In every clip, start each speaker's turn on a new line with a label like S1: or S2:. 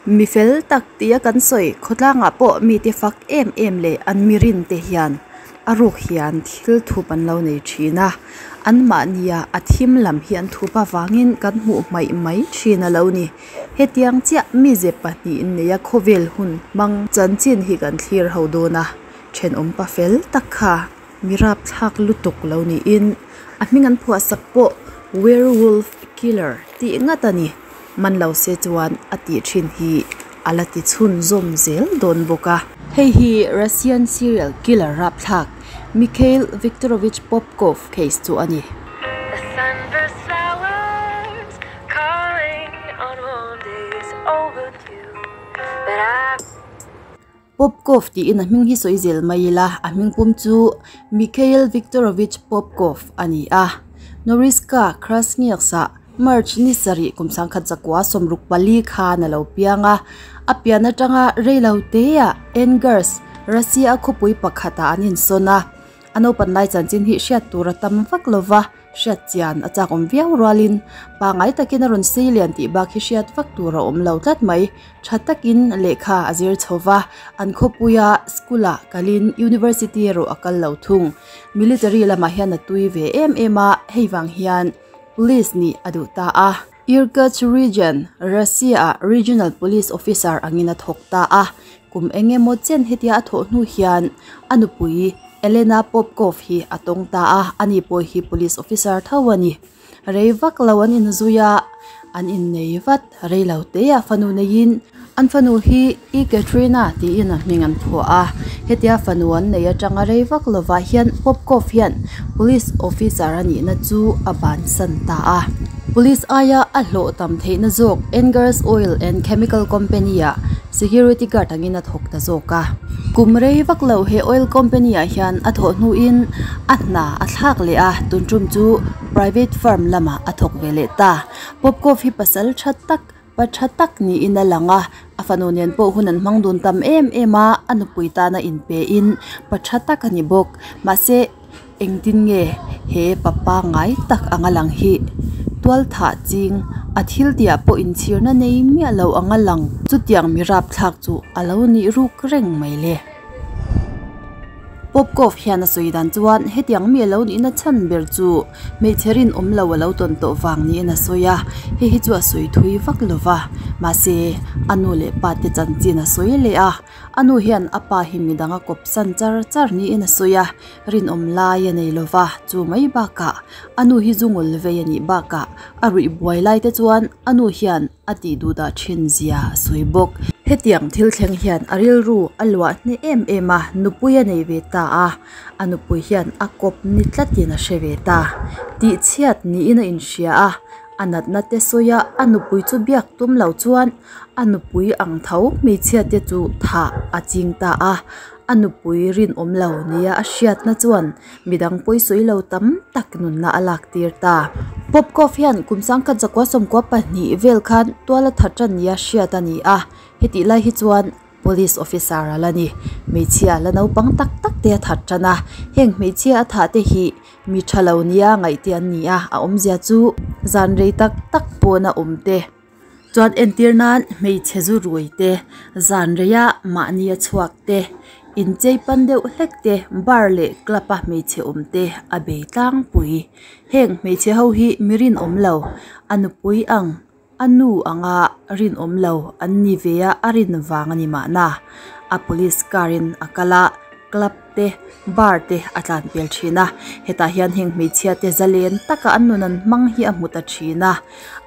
S1: Mi fel tak tia kan sawi khawtlangah pawh mite fak em em leh an mi rin te hian a ruk hian thil thup an lo nei thin a anmahnia a thim lam hi an thup avangin kan hmuh hmaih mai thin a lo ni hetiang chiah mize pahnih neia khawvel hun hmang chanchin hi kan thlir ho dawn a thenawm pa fel tak kha mi rapthlak lutuk lo niin a hming an phuah sak pawh werewolf killer tih ngat a ni. Man lo se chuan a tih thin hi a la ti chhunzawm zel dawn bawk a. Hei hi Russian serial killer rapthlak Mikhail Viktorovich Popkov case chu a ni. Popkov tiin a hming hi sawi zel mai ila, a hming pum chu Mikhail Viktorovich Popkov a ni a. Noriska Krasniaksa March ni sarih kum sangkhat zakua 64 khan a lo piang a, a pian atanga reilo teah Engers, Russia a khawpui pakhatah an insawn a. A naupan lai chanchin hi hriat tur a tam vak lova, hriat chian a chak awm viau rualin pangngai takin a rawn sei lian tih bak hi hriat vak tur a awm lo tlat mai. Tha takin lehkha a zir chho va, an khawpuia school ah kalin university erawh a kal lo thung. Military lamah hian a tui ve em em a, hei vang hian police nih a duh ta a. Irkutsk region, Russia ah regional police officer angin a thawk ta a. Kum eng emaw chen hetia a thawh hnu hian a nupui Elena Popkov hi a tawng ta a, ani pawh hi police officer tho a ni. Rei vak lo an inzui a, an innei vat rei lo te a fanu neiin an fanu hi Ekaterina tiin a hming an phuah a. Hetia fanu an nei atanga rei vak lovah hian Popkov hian police officer a nihna chu a bansan ta a. Police aia a hlawh tam theihna zawk Engers Oil and Chemical Company ah security guard angin a thawk ta zawk a. Kum rei vak lo he oil company ah hian a thawh hnuin a hna a thlak leh a, tun tum chu private firm lamah a thawk ve leh ta. Popkov hi pasal tha tak, pa tha tak niin a lang a, a fanu nen pawh hun an hmang dun tam em em a, a nupui tana inpe in pa tha tak a ni bawk. Mahse engtin nge he pa pangngai tak anga lang hi tual thah ching a thil tihah pawh inchhirna nei miah lo anga lang chutiang mi rapthlak chu a lo nih ruk reng mai le. Popkov hian a sawi dan chuan hetiang mi a lo nihna chhan ber chu hmeichhe rinawm lo a lo tawn tawh vang niin a sawi a, hei hi chu a sawi thui vak lo va, mahse a nu leh pa te chanchin a sawi leh a, a nu hian a pa hi midang a kawp san char char niin a sawi a, rinawm lai a nei lo va, chu mai bakah a nu hi zu ngul vei a nih bakah a ruih buai lai te chuan a nu hian a tih duh dah thin zia a sawi bawk. Hetiang thil thleng hian a rilru a luah hne em em a, nupui a nei ve ta a, a nupui hian a kawp ni tlatin a hre ve ta. Tihchhiat niin a inhria a, a natna te sawi a, a nupui chu biak tum lo chuan a nupui ang tho hmeichhia te chu thah a ching ta a, a nupui rinawm lo nia a hriatna chuan Midang pawi sawi lo tam tak nunna a lak tir ta. Popkov hian kum sangkhat zakua 92 vel khan tuala tha tan nia hriat a ni a, hetih lai hi chuan police officer a la ni. Hmeichhia la naupang tak tak te a that tan a, heng hmeichhia a thah te hi mi tha lo nia ngaih te an ni a, a awmzia chu zan rei tak tak pawn a awm te. Chuan entir nan hmeichhe zu rui te, zan reia mahni a chhuak te, inchei pan deuh hlek te, bar leh club a hmeichhe awm te a bei tlangpui. Heng hmeichhe ho hi mi rinawm lo, a nupui ang, a nu anga rinawm lo an ni ve a, a rin vang a ni mahna. A police car in a kal a. Club te, bar te a tlan pel thin a, hetah hian heng hmeichhia te zalen taka an nun an hmang hi a hmu ta thin a,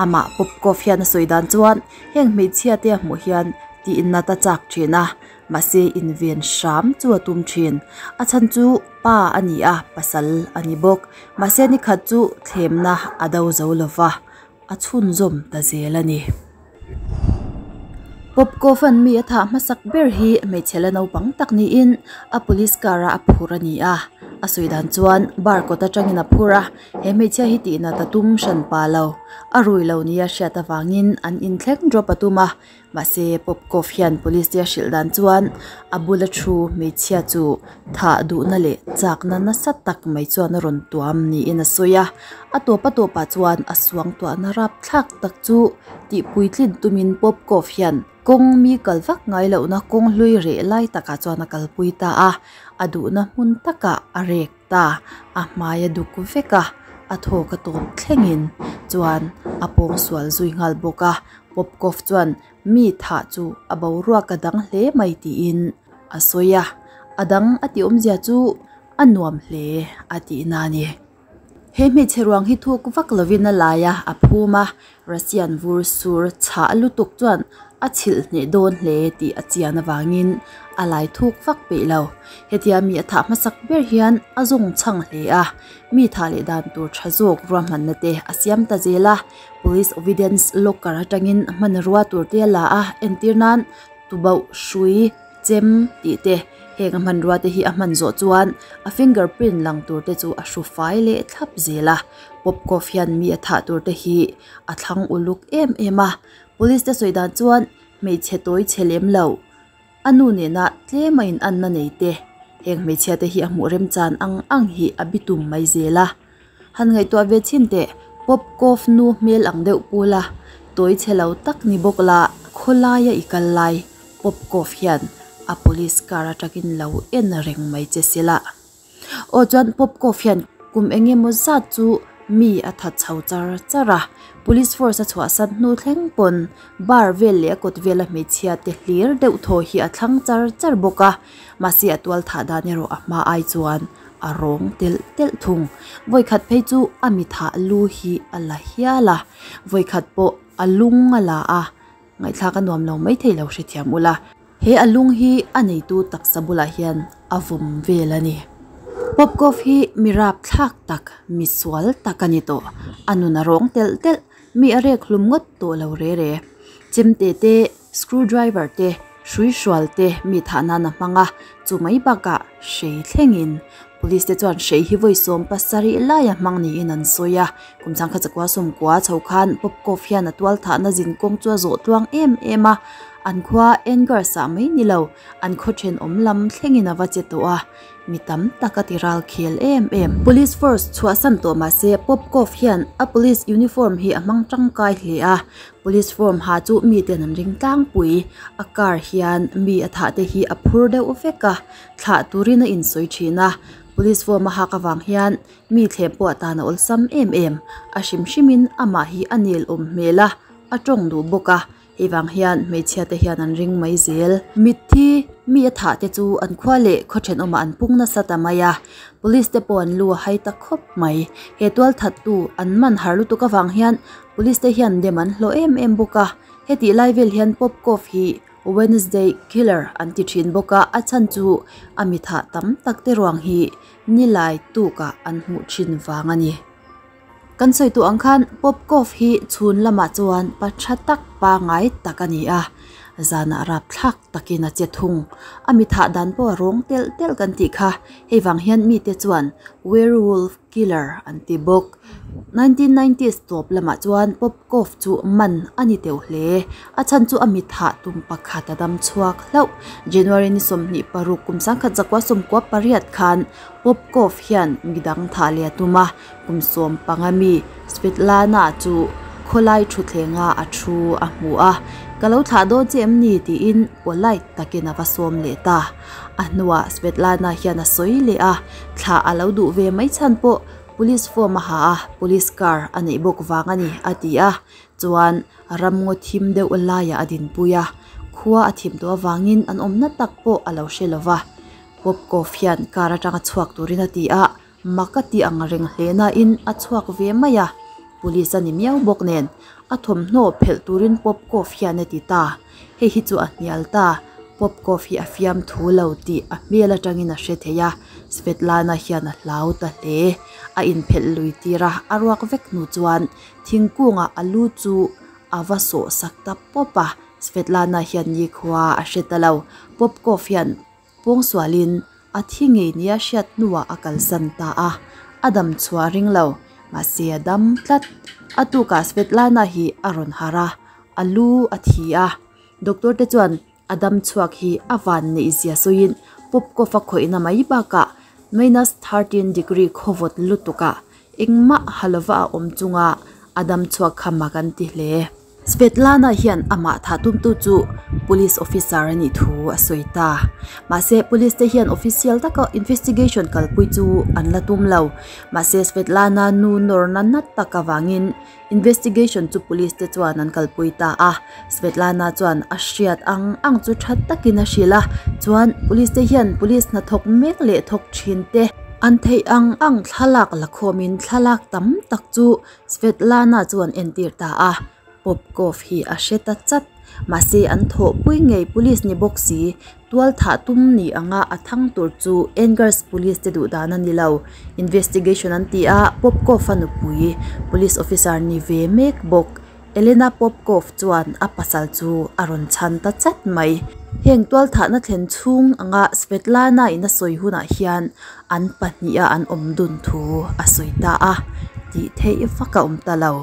S1: amah Popkov hian a sawi dan chuan heng hmeichhia te a hmuh hian tih nat a chak thin a, mahse inven hram chu a tum thin, a chhan chu pa a ni a, pasal a ni bawk, mahse nikhat chu thlemna a do zo lova. a chhunzawm ta zel a ni. Popkov an mi a thah hmasak ber hi hmeichhe la naupang tak niin a police car a a phur a ni a, a sawi dan chuan bar kawt atangin a phur a, he hmeichhia hi tihnat a tum hran pa lo, a rui lo nia hriat avangin an inthleng drop a tum a, Mahse, Popkov hian police te a hrilh dan chuan a bula thu hmeichhia chu thah duhna leh chakna nasa tak mai chuan a rawn tuam niin a sawi a. A tawp a tawpah chuan a suangtuahna rapthlak tak chu tihpuitlin tumin Popkov hian kawng mi kal vak ngai lohna kawng hlui reh lai takah chuan a kalpui ta a, a duhna hmun takah a rek ta, a hmai a duk vek a, a thawk a tawp thlengin chuan a pawngsual zui nghal bawk a, Popkov chuan mi thah chu a boruak a dang hle mai tiin a sawi a, a dang a tih awmzia chu a nuam hle a tihna a ni. He hmeichhe ruang hi thuk vak lovin a lai a, a phum a, Russian vur sur chhah lutuk chuan a chhilh hneh dawn hle tih a chian avangin a lai thuk vak peih lo. Hetia mi a thah hmasak ber hian a zawng chhang hle a, mi thah leh dan tur tha zawk ruahmanna te a siam ta zel a, Police Evidence Locker atangin hmanrua tur te a la a, entir nan tubauh hrui chem tih te heng a hmanrua te hi a hman zawh chuan a finger print lang tur te chu a hru fai leh thlap zel a Popkov hian mi a thah tur te hi a thlang uluk em em a police te sawi dan chuan hmeichhe tawi chhe lem lo a nu nena tlem a in anna nei te heng hmeichhia te hi a hmuh remchan ang ang hi a bitum mai zel a. Han ngaihtuah ve chhin teh, Popkov nu hmel ang deuh pul a, tawi chhe lo tak ni bawk la, khawlaia i kal lai, Popkov hian a police car atangin lo en reng mai che se la. Aw chuan Popkov hian kum eng emaw zat chu mi a that chho char char a, police force a chhuahsan hnu thleng pawn bar vel leh a kawt vela hmeichhia te hlir deuh thaw hi a thlang char char bawk a, mahse a tual thah dan erawh a hma ai chuan a rawng telh telh thung. Vawikhat phei chu a mi thah lu hi a la hial a, vawikhat pawh a lung a la a, ngaihthlak a nuam lo maithei lo hrethiam ula. He a lung hi a neitu taksa bulah hian a vawm vel a ni. Popkov hi mi rapthlak tak, mi sual tak a ni tawh. A nun a rawng telh telh, mi a rek hlum ngawt tawh lo re re. Chemte te. Screw driver te, hrui hrual te mi thah nan a hmang a, chu mai bakah hrei thlengin Police te chuan hrei hi vawi 70 laia hmang niin an sawi a. Kum changkha chakua sawmkua chho khan Popkov hian a tual thahna zin kawng chu a zawh tluang em em a, an khua Engers ah mai ni lo, an khaw thenawm lam thlengin a va che tawh a. Mi tam tak a ti ral khel em em. Police force chhuahsan tawh mah se Popkov hian a police uniform hi a hmang tangkai hle a, Police form ha chu miten an ring tlangpui. A car hian mi a thah te hi a phur deuh vek a, thlah turin a insawi thin a. Police form a hak avang hian mi thlem pawh a tan a awlsam em em. A hrim hrimin amah hi a nel awm hmel a, a tawng duh bawk a. Hei vang hian hmeichhia te hian an ring mai zel. Mitthi mi a thah te chu an khua leh khaw thenawmah an pung nasa ta mai a. Police te pawh an lu a hai ta khawp mai. He tualthattu an man har lutuk avang hian Police te hian dem an hlawh em em bawk a, hetih lai vel hian Popkov hi Wednesday Killer an ti thin bawk a, a chhan chu a mi thah tam tak te ruang hi nilai tukah an hmuh thin vang a ni. Kan sawi tawh ang khan Popkov hi chhun lamah chuan pa tha tak pangai tak a ni a, zanah rapthlak takin a che thung. A mi thah dan pawh a rawng telh telh kan tih kha, hei vang hian mite chuan Werewolf Killer an ti bawk. 1990s tawp lamah chuan Popkov chu man a ni teuh hle. A chhan chu a mithah tum pakhat a dam chhuak hlauh. January ni 26 kum 1998 khan Popkov hian midang thah leh a tum a, kum 15 mi Svetlana chu khawlai thuthlenga a thu a hmu a. Ka lo thlah dawn che em ni tiin polite takin a va sawm leh ta. A hnuah Svetlana hian a sawi leh a, thlah a lo duh ve mai chhan pawh police form a ha a, police car a neih bawk vang a ni a ti a, chuan ramngaw thim deuh laiah a dinpui a, khua a thim tawh avangin an awmna tak pawh a lo hre lo va. Popkov hian car atanga chhuak turin a ti a, Mak a tih ang reng hle nain a chhuak ve mai a, police a ni miau bawk nen a thawmhnaw phelh turin Popkov hian a ti ta. Hei hi chu a hnial ta, Popkov hi a fiam thu lo tih a hmel atangin a hre thei a, Svetlana hian a hlau ta hle. A inphelh lui tir a, a ruak vek hnu chuan thingkungah a lu chu a va sawh sak ta pawp a, Svetlana hian nikhua a hre ta lo. Popkov hian Pawngsualin a thi ngei nia hriat hnuah a kalsan ta a, a dam chhuah ring lo, mahse a dam tlat. A tukah Svetlana hi a rawn harh a, a lu a thi a. Doctor te chuan a dam chhuak hi a van neih zia sawiin Popkov a khawihna mai bakah minus 13 degree khawvawt lutukah Engmah ha lova a awm chunga a dam chhuak kha mak an ti hle. Svetlana hian amah thah tumtu chu police officer a nih thu a sawi ta. Mahse police te hian official taka investigation kalpui chu an la tum lo. Mahse Svetlana nu nawrna nat tak avangin investigation chu police te chuan an kalpui ta a. Svetlana chuan a hriat ang ang chu tha takin a hrilh a, chuan police te hian police hnathawk mek leh thawk thin te an theih ang ang thlalak la khawmin thlalak tam tak chu Svetlana chuan entir ta a, Popkov hi a hre ta chat. Mahse an thawhpui ngei police ni bawk si, tual thah tum ni anga a thang tur chu Engers police te duh dan a ni lo. Investigation an ti a, Popkov-a nupui, police officer ni ve mek bawk Elena Popkov chuan a pasal chu a rawn chhan ta chat mai. Heng tual thahna thlen chhung anga Svetlana in a sawi hunah hian an pahniha an awm dun thu a sawi ta a, tih theih vak a awm ta lo.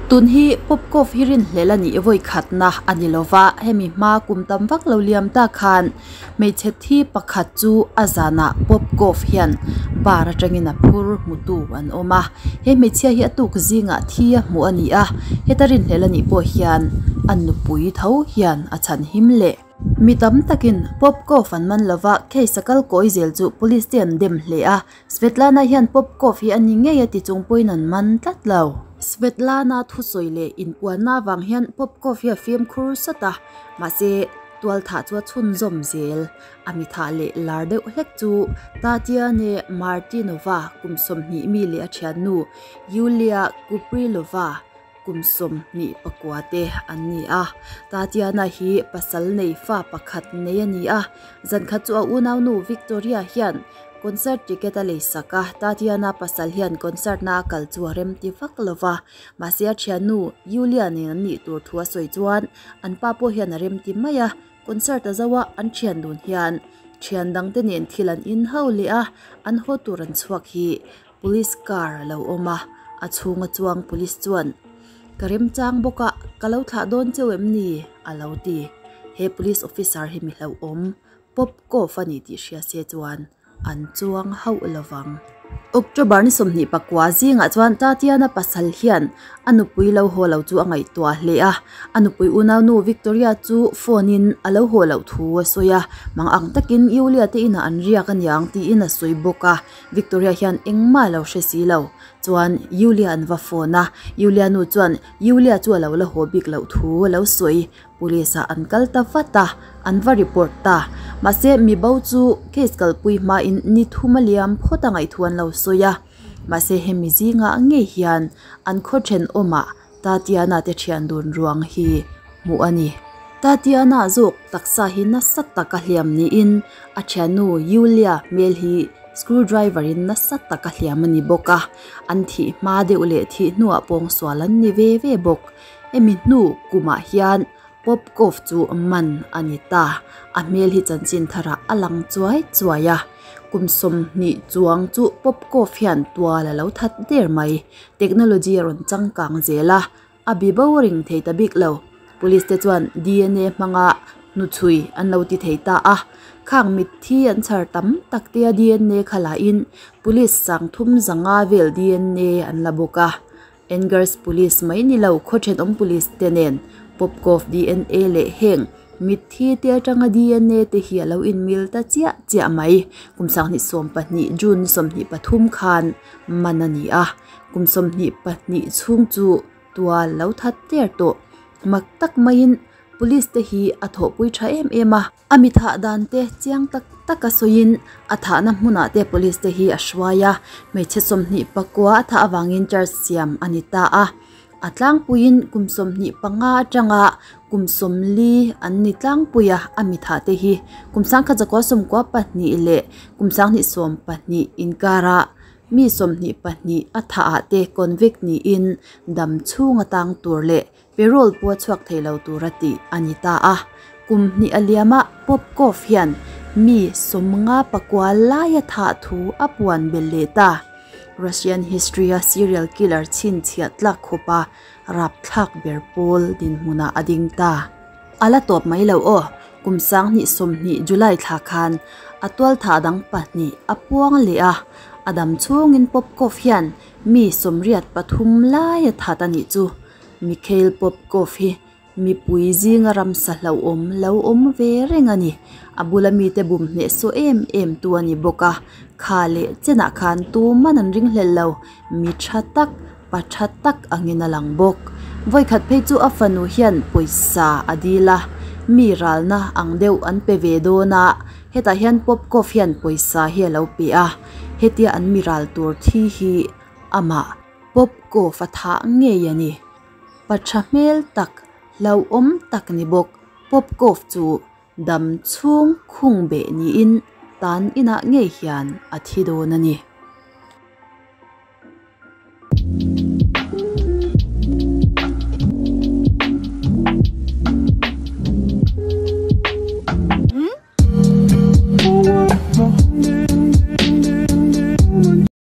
S1: Tun hi Popkov hi rinhlelh a nih vawi khatna a ni lo va, hemi hma kum tam vak lo liam ta khan hmeichhe thi pakhat chu a zanah Popkov hian bar atangin a phur hmutu an awm a, he hmeichhia hi a tuk zingah thi a hmuh a ni a, heta rinhlelh a nih pawh hian a nupui tho hian a chhanhim leh. Mi tam takin Popkov an man lova case a kal kawi zel chu police te an dem hle a, Svetlana hian Popkov hi a ni ngei a ti chung pawhin an man tlat lo. Svetlana thusawi leh inpuanna avang hian Popkov hi a fimkhur sat a, mahse tualthah chu a chhunzawm zel. A mithah leh lar deuh hlek chu Tatiane Martinova kum 20 mi leh a thiannu Yulia Kuprilova kum 29 te an ni a. Tatiana hi pasal nei fa pakhat nei a ni a, zankhat chu a unaunu Victoria hian concert ticket a lei sak a, Tatiana pasal hian concert na a kal chu a rem ti vak lo va, mahse a thiannu Yulia nen an nih tur thu a sawi chuan an pa pawh hian a rem ti mai a, concert a zo a an thian dun hian thian dangte nen thil an in ho leh a, an haw tur an chhuak hi Police car a lo awm a, a chhunga chuang police chuan, Ka remchang bawk a, ka lo thlah dawn cheu em ni? a lo ti. He police officer hi mi hlauhawm, Popkov a ni tih hria se chuan an chuang hauh lo vang. October ni 29 zingah chuan Tatiana pasal hian a nupui lo haw lo chu a ngaihtuah hle a, a nupui unaunu Victoria chu phone in a lo haw loh thu a sawi a, mang ang takin Yulia te inah an riak aniang tiin a sawi bawk a. Victoria hian engmah a lo hre si lo. Chuan Yulia an va phone a, Yulia nu chuan Yulia chu a lo la haw bik loh thu a lo sawi. Police ah an kal ta vat a, an va report ta. Mahse mi bo chu case kalpui hmain ni thum a liam phawt a ngaihthu an lo sawi a. Mahse hemi zingah ngei hian an khaw thenawmah Tatiana te thian dun ruang hi hmuh a ni. Tatiana zawk taksa hi nasa taka hliam niin a thiannu Yulia hmel hi screwdriver in nasa taka hliam a ni bawk a, an thih hma deuh leh thih hnuah pawngsual an ni ve ve bawk. Hemi hnu kumah hian Popkov chu man a ni ta. A hmel hi chanchin tharah a lang chuai chuai a, kum 20 chuang chu Popkov hian tual a lo that der mai. Technology a rawn changkang zel a, a bi bo ring thei ta bik lo. Police te chuan DNA hmanga hnuchhui an lo ti thei ta a, khang mitthi an chhar tam tak te a DNA kha lahin police 3500 vel DNA an la bawk a. Angers Police mai ni lo khaw thenawm police te nen Popkov DNA leh heng mitthi te atanga DNA te hi a lo inmil ta chiah chiah mai. Kum 2012 June ni 23 khan man a ni a, kum 22 chhung chu tual lo that der tawh. Mak tak maiin police te hi a thawhpui tha em em a. A mi thah dan te chiang tak tak a sawiin a thahna hmunah te police te hi a hruai a, hmeichhe 29 a thah avangin charge siam a ni ta a. A tlangpuiin kum 25 atanga kum 40 an ni tlangpui a, a mi thah te hi kum 1992 leh kum 2012 inkarah mi 22 a thah ah te convict niin dam chhung a tang tur leh Parole pawh a chhuak thei lo tura tih a ni ta a. Kum hnih a liam a, Popkov hian mi 59 laia thah thu a puan belh leh ta. Russian history a serial killer chhinchhiah tlak khawpa rapthlak ber pawl dinhmunah a ding ta. A la tawp mai lo aw, kum 2020 July thla khan a tualthah dang pahnih a puang leh a. A dam chhungin Popkov hian mi 83 lai a that a nih chu. Mikhail Popkov hi mipui zinga ramsa hlauhawm lo awm ve reng a ni. A bula mite bum hnehsawh em em tu a ni bawk a, kha leh chenah khan tuman an ringhlel lo, mi tha tak, pa tha tak angin a lang bawk. Vawikhat phei chu a fanu hian pawisa a dil a, mi ralna ang deuh an pe ve dawn a, hetah hian Popkov hian pawisa hi a lo pe a, hetia an mi ral tur thi hi amah Popkov a thah ngei a ni. Pa tha hmel tak, hlauhawm tak ni bawk Popkov chu dam chhung khung beh niin tan inah ngei hian a thi dawn a ni.